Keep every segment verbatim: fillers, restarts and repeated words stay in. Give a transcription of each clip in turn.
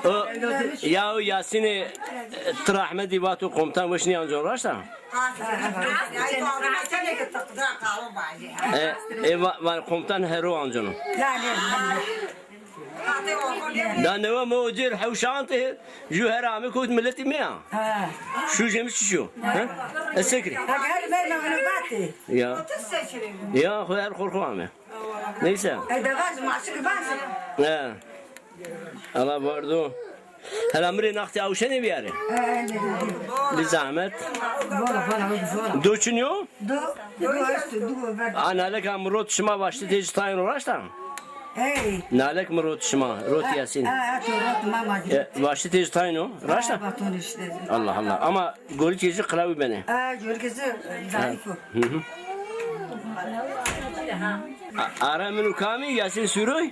O, ya o Yasînê, e, ti rehmetî vato komutan weş nîyancon, raşt a? E, e, va-, va-, komutan hero ancono. Da newe mi o cêr hewşante, ju her ame kot miletî mi ya. Şu jemi çi şu? Ha? E, sekri. Ya. Ya, xo her xor xo ame. Neyse. E, de vaj, maşık vaj. He. Allah vardo. Hela mi rê naxtê awşenê biyarê. He, ne dedi? Bir zahmet. Valla, valla, valla. Do çin yo? Do, do esto, do ver. A, nalek a mi rot şima, vaştî têj tayin o, raşt a? Hey. Nalek mi rot şima, rot Yasîn. Ha, ha, to rot mama. E, vaştî têj tayin o, raşt a? Ha, baton işte. Allah Allah. Ama Gorikê ci qilawî benê. A, Gorikê ci, e, zayıf o. Hı hı. A-, ara min û kamî, Yasîn Sûroy?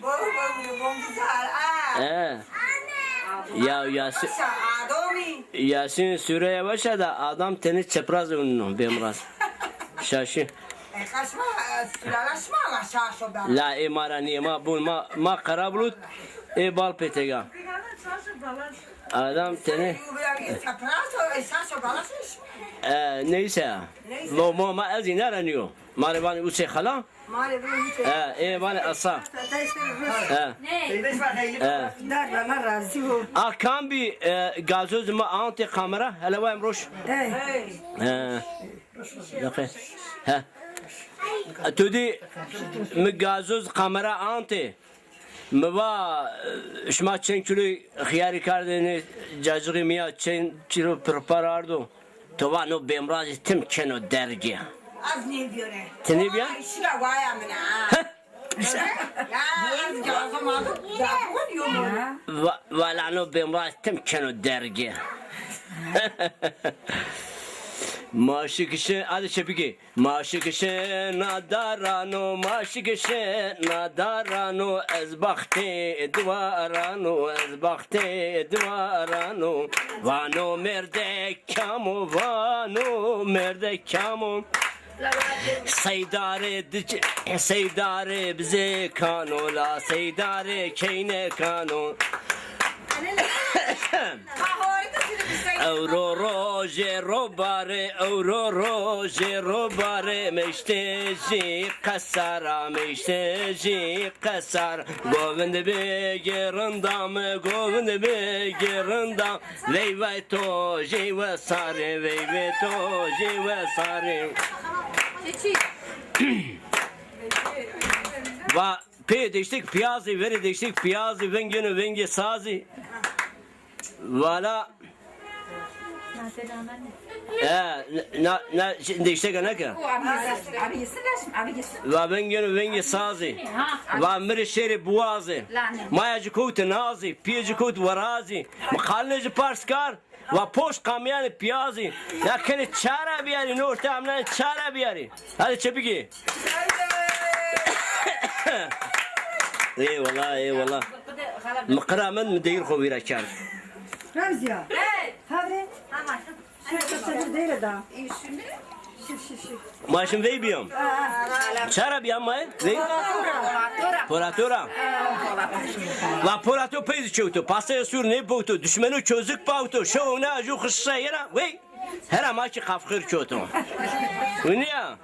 E. Ya Yasîn, Yasîn Sûroy weş a da adam tenê çepraz ûnino, bêmraz. Şaşî. La ê ma ra nîyê, ma bûn, ma, ma Qerablut, ê Balpêtega. Adam tenê. E, neyse. Lo mo ma ez îna ra nîyo. Ma rê vanê Usê Xela. E, ê vanê Esa. E. E. A kam bî, e, gazoz mi ante kamera, hele wa emroş. E. He. Tu dî mi gazoz kamera ante. Mi va, şima çend kîloy xiyarî kardêne, cacixê mi ya çend kîlo pirpar ardo. To va no bêmrazî tim keno dergê. Ez nêbîyore. Ti nêbîya? Ay, şira waya min a. Heh. Ya, ez cazim aldım, cazim aldım. Va-, vala no bêmrazî tim keno dergê. Ma şikişe, hadi çepikê. Ma şikişe nadarano, ma şikişe nadarano, ez baxtê diwarano, ez baxtê diwarano. Vano merdek kamo, vano merdek kamo. Seydarê dic-, seydarê bizê kano la, seydarê keyne kano. Ewro rojê robare, ewro rojê robare, meşte jî qesara, meşte jî qesar. Govind bigê rinda mi, govind bigê rinda. Veyve to jeywe sarê, veyve to jeywe sarê. Va pê deştek piyazê, verê deştek piyazê, vengêno vengê sazî. Vala. E, na, na, deşteka neke. Va vengêno vengê sazî. Va mi rê şêrê biwazê. Maya ci kowte nazî, piyê ci kowte werazî. Mi qalê ci pars kar. Va poşt kamyanê piyazî. Ya kenê çara biyarî, no orte amnanê çara biyarî. Hadi çepikê. Eyvallah, eyvallah. Mi qira mend, mi deyir xo vîra kerd. Remziya. Havre. Şi, şi, şi, bir deyre da. Şi, şi, şi. Ma şim vey biyam. Çara biyam ma? Vey? Poratora. Poratora. La porato peyzi çewto. Pastaya sur ne bowto. Düşmeno çözük bawto. Şewna ju xişa yera. Vey. Hera ma ki qafxir çoto. Winiya.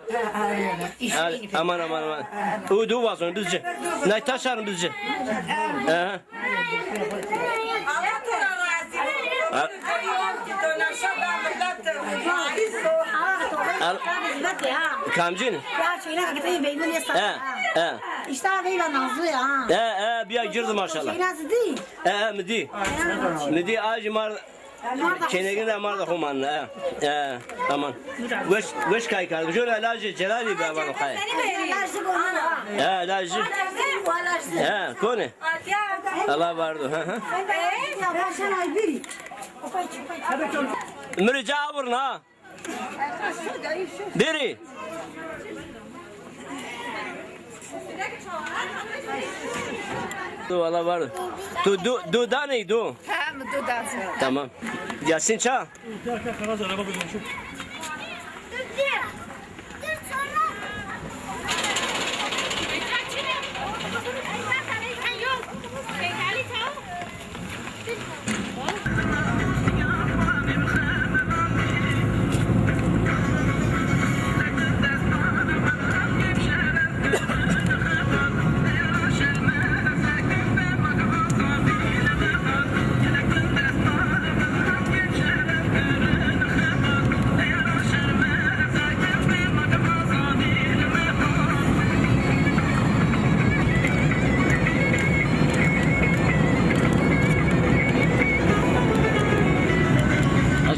Aman, aman, aman. U du vazon bizce. Nay taşarın bizce. Aha. Al. Kamcin? He, he. İşte abi, ben Nazlı ya. He, he, biya girdi maşallah. Şey, Nazlı değil. He, he, mi dî. Mi dî, ajî mar, kênegin de mar de xo manne, he. He, aman. Weş, weş kay kar. Jona lajê Celalî be, aman, kay. He, lajî. He, konê. Allah vardo, he, he. Mi rê ca aburna, ha. Bêrê. Tu valla var. Tu du, du daney du. Ha, mi du daney. Tamam. Yasîn ça?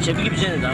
Çepikî bicenê da.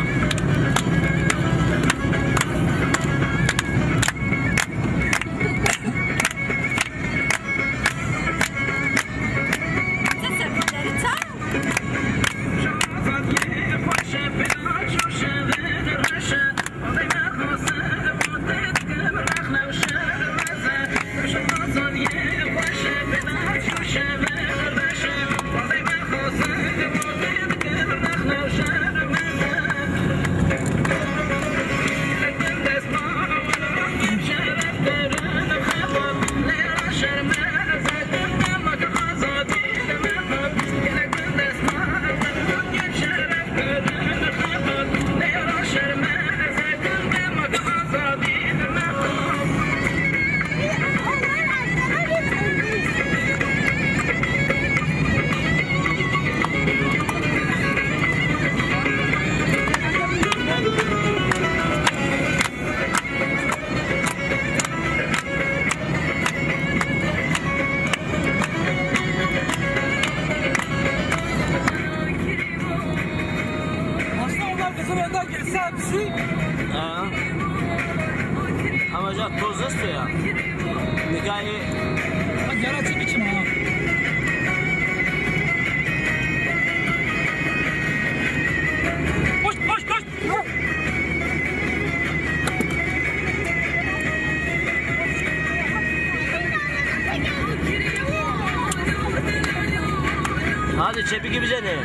Aslında onlar bizim evden geçse hepsi. Ha. Ama ya toz esto ya. Nikayê. Bak, yaratıcı biçim ha. Koş, koş, koş. Hadi çepikî bicenê.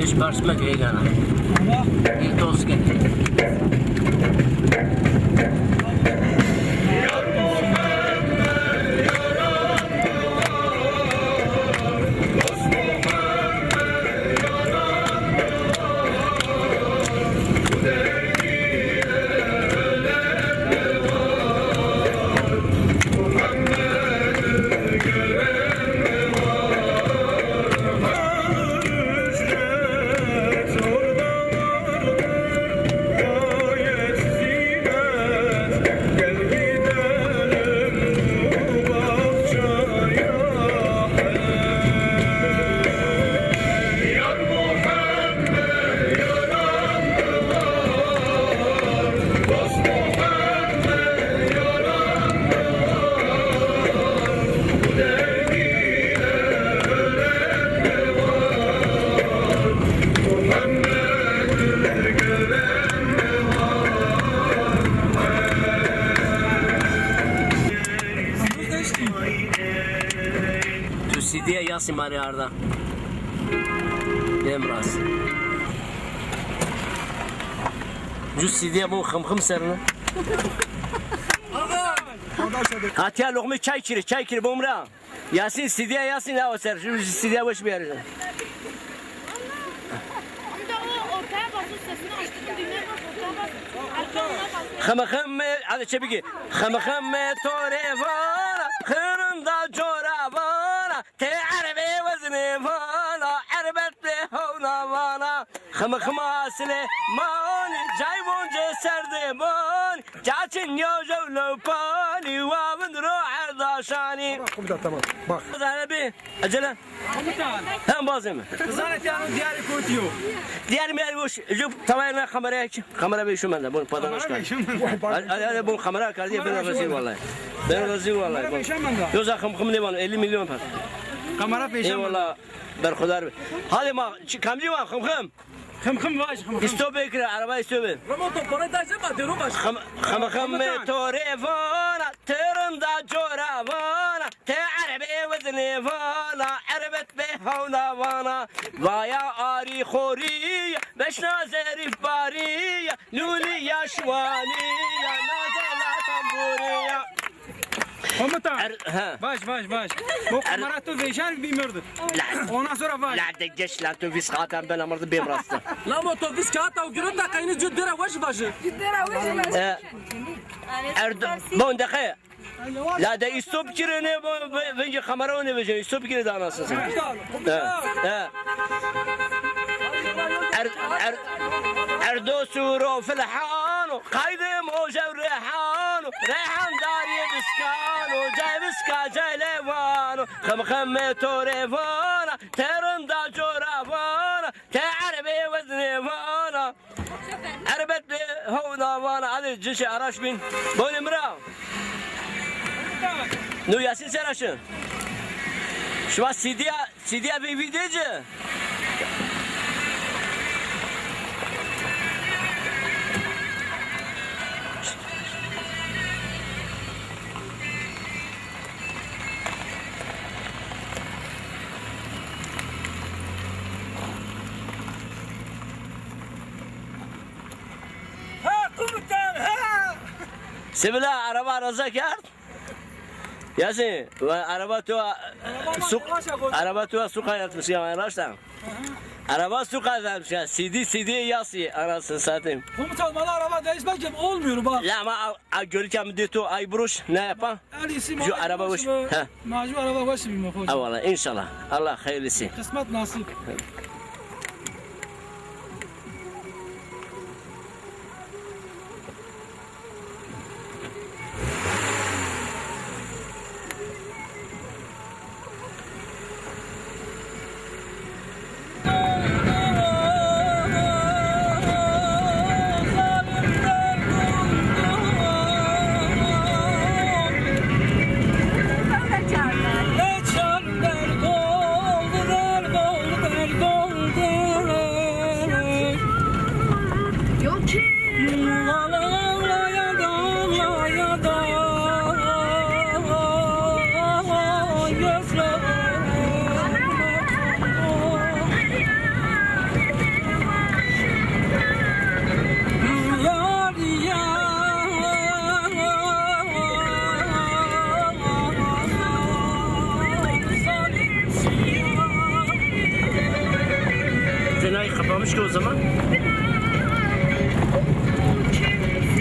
Hiç pers meke ey gana. Ama ilk olsun. Tu C D'ya Yasî ma rê arda. Demraz. Ju C D'ye bo Xımxım serine. Hatiya loqmê çay çirê, çay çirê bo mi ra. Yasin, C D'ye Yasin awa ser. Ju C D'ye weş biyarê. Amca, o ortaya basın, sesini açtırın, dinlemez, ortaya basın. Arkamdan basın. Xımxımê, hadi çebiki. Xımxımê torê vana, xırında cora vana, tê erbê wezinê vana, erbet bê hewna vana. Xımxıma Silêmanî, cay voncê serdêmanî, caçin ya jew lewpanî, wa vind ro erdaşanî. Tamam, komutan, tamam. Bak. Zahre bi, acele. Komutan. Hem bazê mi? Zanetî ano diyarê kotî yo. Diyarê mi yarê boş. Ju tavayê na kameraya ki. Kamera be şu mende. Bunu padana çıkar. Hadi, hadi, bunu kamera kardiye, ben razıyım vallahi. Ben razıyım vallahi. Yoksa Xımxım ne var? Elli milyon para. Kamera peşan. Eyvallah. Berxudar be. Hadi ma, çi-, kamcî ma, Xımxım. Xımxım vaj, Xımxım. Îstop bikire, araba îstop bi. Ramo to para dajê ma, dero baş. Xımxımê torê vana, tırında cora vana, tê erbê wezinê vana, erbet bê hewna vana. Vaya arî xorî ya, beşna zerîf barî ya, lûlî ya şiwanî ya, nazela tambûrî ya. Komutan. Er-, he. Vaj, vaj, vaj. Bu kamera tu vêjan bî mirdi. La. Ondan sonra vaj. La de geç la, tu vîst kağıt hem ben amırdı bêm rastı. La mo to vîst kağıt ew girota, qeyni cu dira weş vajî. Dira weş vajî. E, Erdo-, bon, deqe. La de îstop kirine, bo-, bo-, vence kamera o ne vece, îstop kire de anasını. He, he. Er, er, Erdo suro filhano, qayde mojew rehano, rehan darî biskano, cay biska cay lewano, Xımxımê torê vana, terinda cora vana, te erbê wezinê vana. Erbet bê hewna vana. Hadi cişê araç bin. Bonê mi ra. No Yasin ser aşin. Şima C D'ya, C D'ya vê vîdê ci. Ha, komutan, ha! Sibila, araba arıza kerd. Yasin, ve araba tu, araba su, yavaş yavaş. Araba tu suqa yatmış ya, raşta. Araba suqa yatmış ya, C D, C D Yasin, anasını satayım. Komutan, bana araba değişmek gibi olmuyor bak. Ya ama a, a, görürken mi diyor tu, ay buruş, ne yapan? En iyisi. Şu araba boş. He. Macun araba boş bir motor. Ha, vallahi, inşallah. Allah hayırlısı. Kısmet nasip. Cenayı kapamış ki o zaman.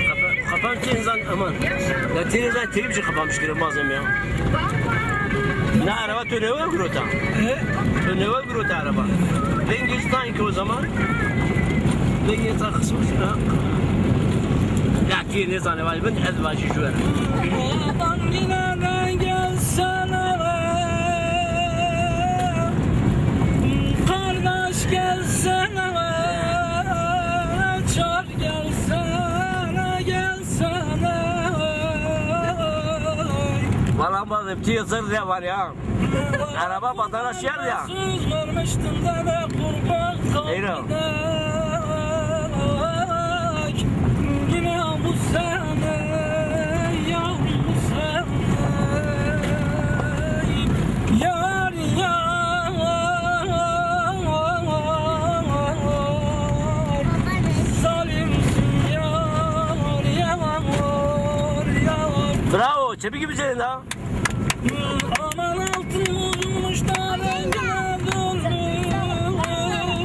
Kapa-, kapan ki insan aman. Ya teyze, teyze bir şey kapamış ki bazen ya. Ne araba tu newe girota? He? Tu newe girota araba? Rengi sanki o zaman. Rengi kısmış ha. Ya ki ne zane var, ben ez başı şu. Adam yine de gelsene. Kardeş gelsene. Çar gelsene, gelsene. Valla bazı bir zır ne var ya. Araba batana şiar ya. Eyvallah. Yine bu sene, ya bu sene. Yar, yar, zalimsin ya. Çepîgî bicêrên da. Aman altın olmuş da rengine dönmüş.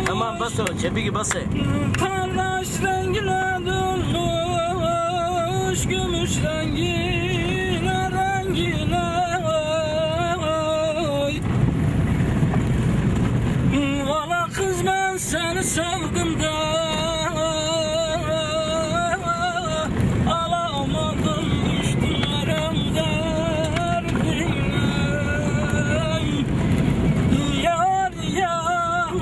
Tamam, bas o, çepîgî bas e. Kardeş rengine dönmüş, gümüş rengine, rengine. Valla kız, ben seni sevdim de alamadım, düştüm verem derdine. Yar, yar,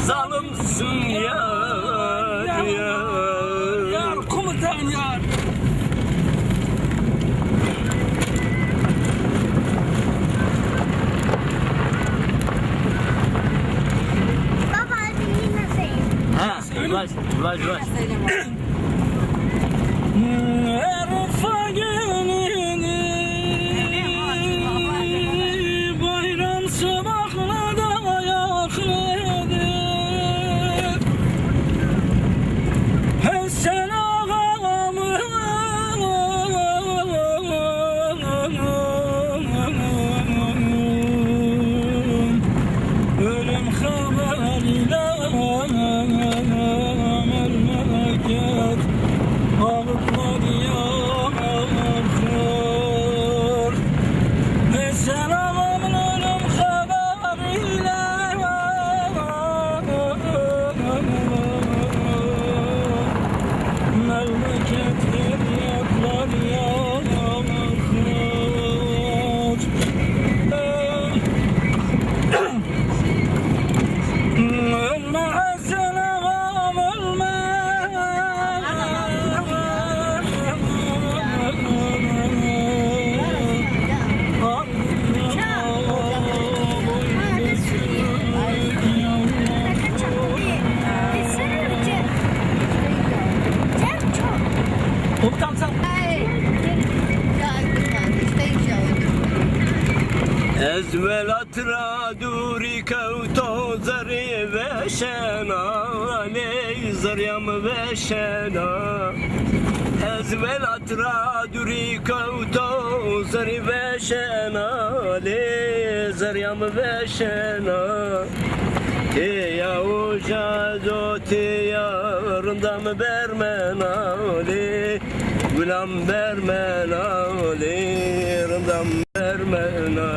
zalımsın yar, yar, yar, komutan yar. Baba, hadi yine sen. Ha, ulaş, ulaş, ulaş. Erfa gününi bayram sabahla da yakledim. Sen ağamın ölüm haberiyle memleket ağıtlar yağıyor. Ve sen ağamın ölüm haberiyle memleket feryatlar yağıyor. Ölme Hasan ağam, ölme. Ez welat ra dûrî kewto, zerrî veşena, lê zerrîya mi veşena. Ez welat ra dûrî kewto, zerrî veşena, lê zerrîya mi veşena. Têya uca do têya, rinda mi bermena, lê gula mi bermena, lê rinda mi bermena.